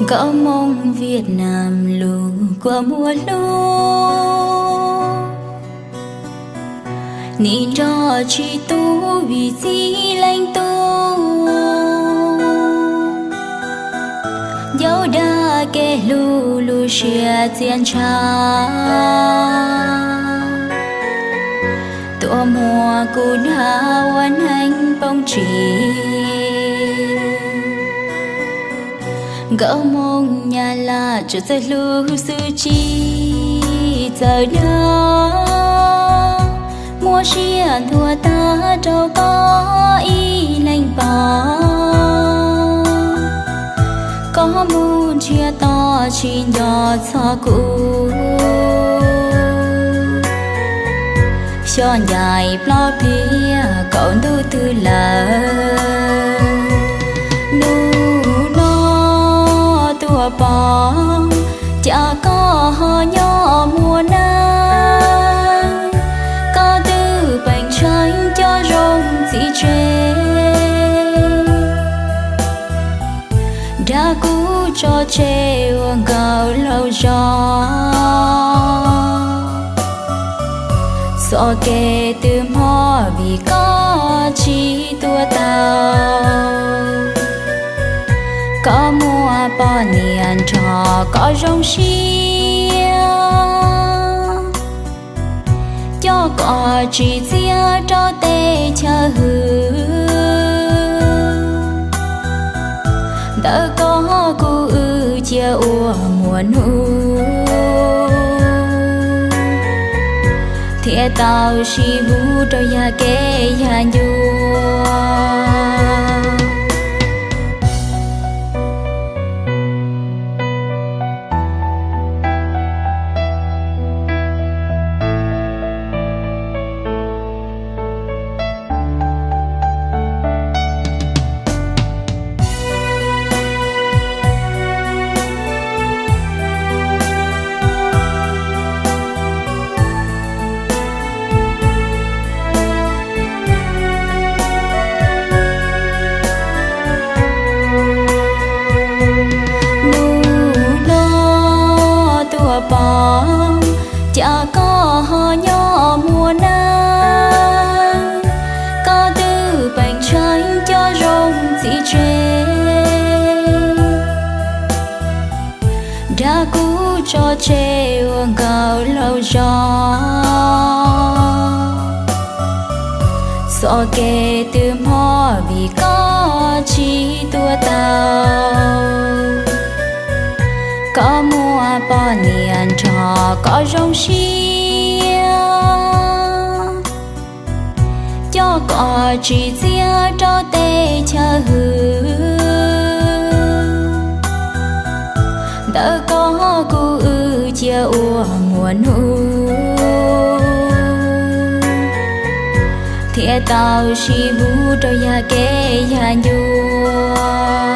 Nkauj Hmoob Viaj Nam lug kua muag hlub, nim nrog tsis tub vim txij leej tub, ncauj dag kev hlub lub siab txiaj ntsha, tuaj muab kuv dag ua neeg poob tsis. Nkauj Hmoob Nyab Laj tsuas txawj hlub xwb tsis txawj dag, muab siab ntuag tag rau koj ib leeg pom, koj mus nrhiav tod tsis nco txog kuv. Xyov ncaim plob pliag kaum ntuj twg lawm, nub no tuaj pom cas koj ho nyob muaj neeg, koj twb peem tsheej cov zoo txiv tseg, dag kuv tso tseg ua nkawm laug zog. Txoj kev twb mob vim koj tsis tuaj tau, koj muaj poj niam nrog koj zoo siab, coj koj tsim txiaj rau teb chaws hwm. Ntawm koj kuv wb cia ua muaj hnub, thiaj tau sib hlub rau yam kev yam ncua. Nub no tuaj pom cas koj ho nyob muaj neeg, koj twb peem tsheej cov zoo txiv tseg, dag kuv tso tseg ua nkawm laug zog. Txoj kev twb mob vim koj tsis tuaj tau, koj muaj poj niam nrog koj zoo siab, coj koj tsim txiaj rau teb chaws hwm. Ntawm koj kuv wb cia ua muaj hnub, thiaj tau sib hlub rau yam kev yam ncua.